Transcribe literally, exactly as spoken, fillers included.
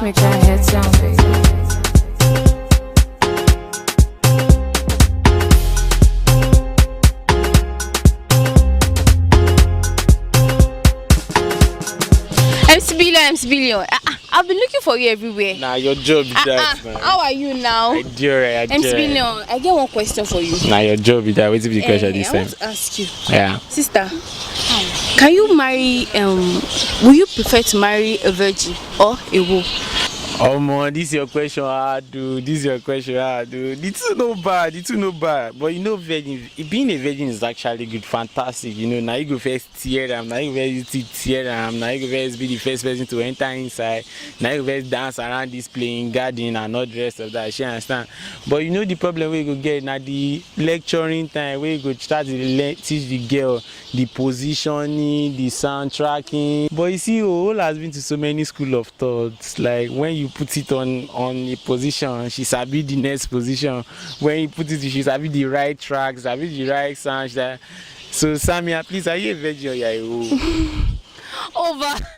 Make I head sound, baby. M C Billion, M C Billion. Ah, ah, I've been looking for you everywhere. Nah, your job be Ah, that, ah, man. How are you now? I do alright, I do M C alright. Billion, I get one question for you. Nah, your job be that. Wetin be the question Eh, this I time? Want to ask you, Yeah. Sister, can you marry? Um, will you prefer to marry a virgin or a hoe? Omo, this your question hard, dude. This your question hard, dude. The two no bad, the two no bad. But you know, virgin, being a virgin is actually good, fantastic. You know, now you go first tear them, now you go first tear them, now you go first be the first person to enter inside, now you go first dance around this playing garden and all the rest of that. She understand. But you know the problem we go get now the lecturing time where you go start to le- teach the girl the positioning, the sound tracking. But you see, Ola has been to so many school of thoughts. Like when you put it on on a position, she sabi the next position. When you put it, she sabi the right tracks, sabi the right sounds. That so, Samia, please, are you a virgin or you are a hoe? Over.